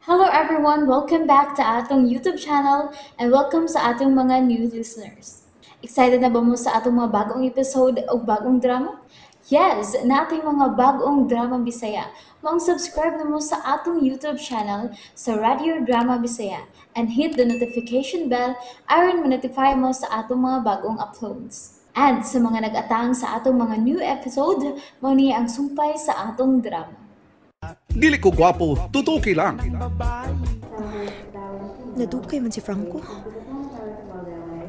Hello everyone! Welcome back to atong YouTube channel and welcome sa atong mga new listeners. Excited na ba mo sa atong mga bagong episode o bagong drama? Yes! Nating mga bagong drama Bisaya. Maong subscribe na mo sa atong YouTube channel sa Radio Drama Bisaya and hit the notification bell aron ma-notify mo sa atong mga bagong uploads. And sa mga nag-atang sa atong mga new episode, mao ni ang sumpay sa atong drama. Dili ko gwapo, tutuki lang. Nadukay man si Franco.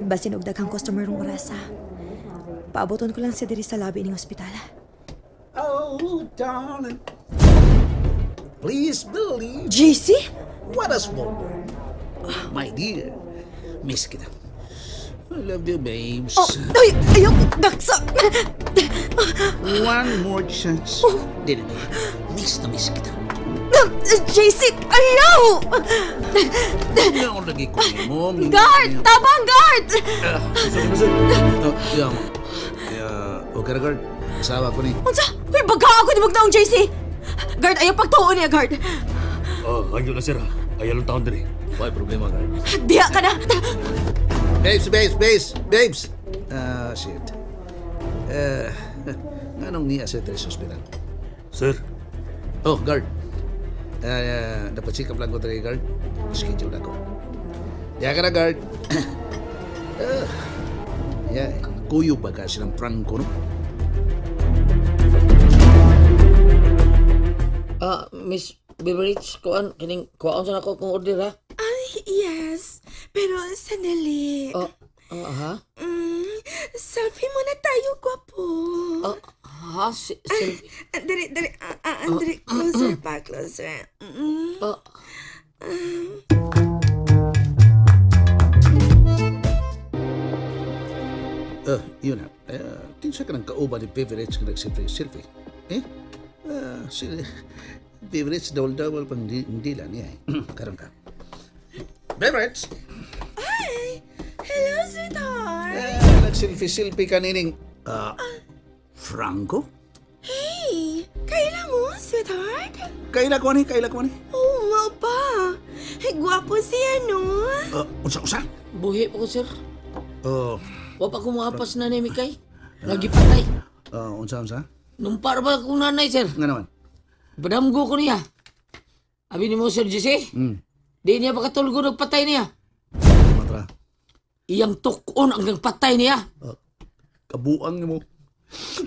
Basin og daghang customer rong orasa. Paaboton ko lang siya diri sa labi ning ospital. Oh, darling. Please believe. JC? What a small world. My dear, miss kita. I love you, babes. Oh, ay, ayaw, daksa. One more chance. Dili, miss na miss kita. JC, ayaw! Ano lagi ko mo? Guard! Tabang, guard! Oh, yeah. Yeah, okay ra, guard. Asawa ko ni. Unsa? Uy, baga ako ni magtaong JC! Guard, ayaw pagtuon niya, guard. Oh, ayaw na sir. Ayaw lang taon diri. Why problema, guard? Diha ka na. Babes, babes, babes, babes. Ah, shit. Nganong niya sa diri sa ospital? Sir, Oh, guard. Dapat sikap lang ko diri, guard. Schedule ako. Diya ka na, guard. Yeah, kuyo ba ka silang Franco, no? Miss Beverage, kuan kining kuan sa nako kung order ha. Ay, yes. Pero sandali. Oh, ha? Selfie muna tayo, gwapo. Oh, ha? Si, selfie. Ah, dali, dali. Dali. Closer pa, closer. Oh, Yun na. Kinsa ka ng kauban ni Beverage nga nag-selfie? Eh? Si Beverage, dawal-dawal pang dila niya eh. Karon ka. Beverage! Ay, hello, sweetheart. Nag-selfie-selfie ka nining... Franco? Hey, kaila mo, sweetheart? Kaila ko ni, kaila ko ni. Oh, mau pa. Hey, gwapo siya, no? Unsa, unsa? Buhi pa ko, sir. Oh, Wa pa ko maapas na ni Mikay. Lagi patay. Unsa, unsa? Numpar ba akong nanay, sir? Nga naman. Padamgo ko niya. Abi ni mo, Sir Jesse? Di niya pakatulgo nagpatay niya. Matra. Iyang tukon hanggang patay niya. Kabuang mo.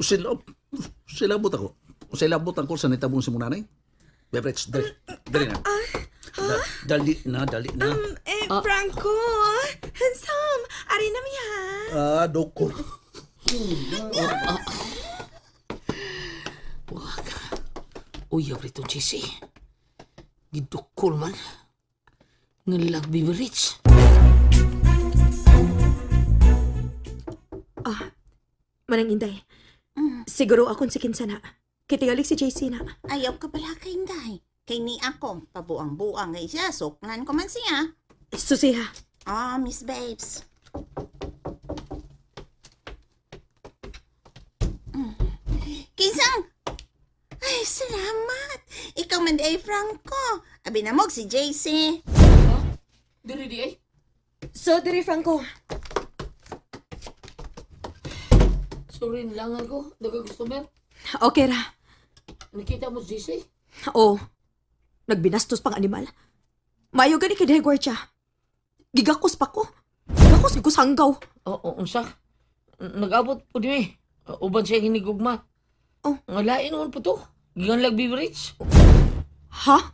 Sila, silabot ako. Silabot ako sa nitabong si munanay. Beverage, dali. Dali na. Dali na, dali na. Franco, handsome. Ari na miya. Ah, doko. Wag. Uy, abri itong Jesse. Gidukol man. Ngalag Beverage. Manang Inday. Siguro akong si Kinsana. Kitigalik si JC na. Ayaw ka pala kay Inday. Kay ni ako, pabuang-buang ay siya. Suklan ko man siya. Susiha. Ah, Miss Babes. Kinsang! Ay, salamat. Ikaw man di ay Franco. Abi na mo si JC. Diri di ay. So, diri Franco. Sorry, nilangan ko. Daga customer. Okay ra. Nakita mo si JC? Oo. Nagbinastos pang animal. Maayo gani kay dahil gwardiya. Gigakos pa ko. Gigakos, gigakos hanggaw. Oo, unsa. Nag-abot po di eh. Uban siya hinigugma. Oh. Nga lain naman po to. Giganlag Beverage. Ha?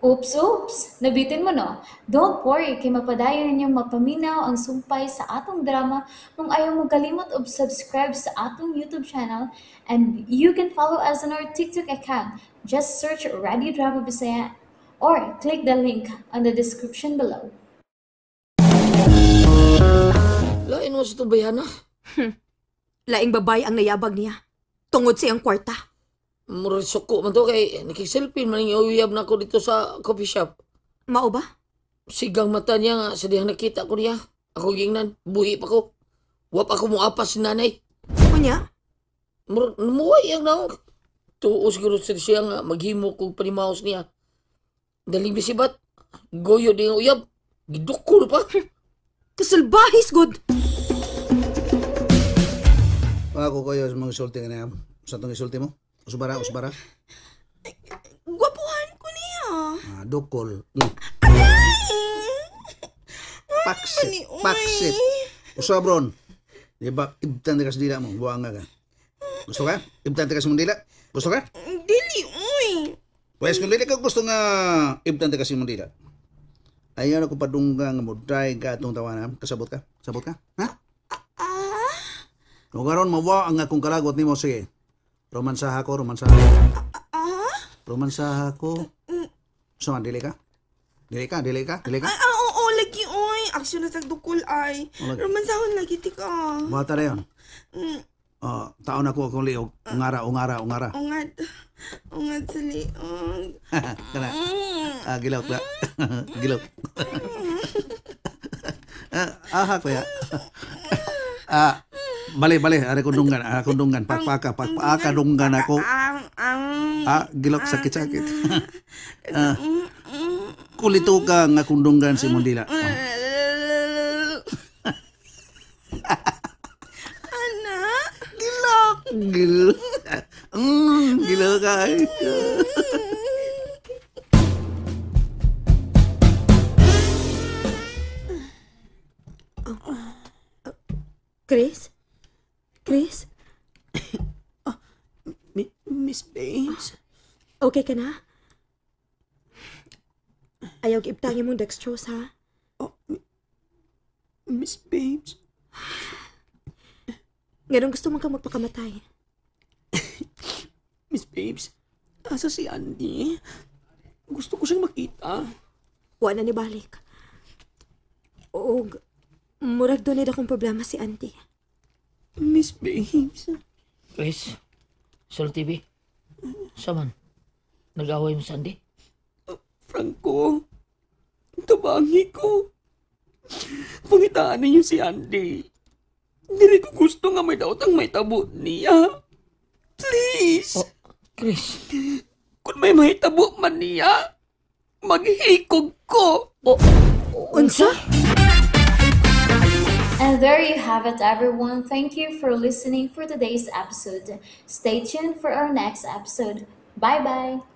Oops, oops! Nabitin mo, no? Don't worry, kay mapadayon ninyong mapaminaw ang sumpay sa atong drama kung ayaw mo kalimot og subscribe sa atong YouTube channel, and you can follow us on our TikTok account. Just search Radio Drama Bisaya or click the link on the description below. Lain mo sa itong bayana. Laing babae ang nayabag niya. Tungod siyang kwarta. Murag suko man to kay nakiselfie man yung uyab na ako dito sa coffee shop. Mao ba? Sigang mata niya nga sa dihang nakita ko niya. Ako gingnan, buhi pa ko. Wa pa ko muapas si nanay. Unya? Murag namuhay ang naong. Tuo siguro sir siya nga maghimo kog panimaos niya. Daling bisibat. Goyo di nga uyab. Gidukol pa. Kasalbahis gud. Ako kayo sa mga isulti nga niya. Sa itong isulti mo? Usbara, usbara. Gwapuhan ko niya. Ah, dukol. Paksit, Ani, uy. paksit. Usabron. Di ba, ibtan ka sa dila mo. Buang ka. Gusto ka? Ibtan ka sa mong dila? Gusto ka? Dili, uy. Pwes kung dili ka gusto nga ibtan ka sa mong dila. Ayaw na ko padungga nga mo dry ka atong tawanan. Kasabot ka? Kasabot ka? Ha? Ah? Kung karon mawa ang akong kalagot nimo sige. Romansaha ko, romansaha ko. Ah? Romansaha ko. So, man, dili ka? Dili ka, dili ka, dili ka? Ah, ah, oo, lagi, uy. Aksyon na sa dukol ay. Oh, lagi. Romansahon lagi, tika. Buhata na yun. Oh, taon ako akong liog. Ungara, ungara, ungara. Ungad. Ungad sa liog. Kana. Ah, gilok na. Gilok. Ah, aha, kuya. Ah, bali, bali. Are kong dunggan. Are kong dunggan. Pakpaka, pakpaka dunggan ako. Ang, ang. Ah, gilok, sakit-sakit. Ah, kulito ka nga kong dunggan si Mundila. Anak? Gilok! Gilok. Gilok ka. Ay. Chris? Chris? Miss Babes? Okay ka na? Ayaw ibtangin mong dextrose, ha? Oh, Miss Babes? Nganong gusto man kang magpakamatay? Miss Babes, asa si Andy? Gusto ko siyang makita. Wa na ni balik. Og, murag doon akong problema si Andy. Miss Babes? Chris, Sol TV. Saman, nag-away mo sa Andy? Franco, tabangi ko. Pangitaan ninyo si Andy. Dili ko gusto nga may daot ang may tabo niya. Please! Oh, Chris. Kung may mahitabo man niya, maghikog ko. Oh, Unsa? And there you have it, everyone. Thank you for listening for today's episode. Stay tuned for our next episode. Bye-bye!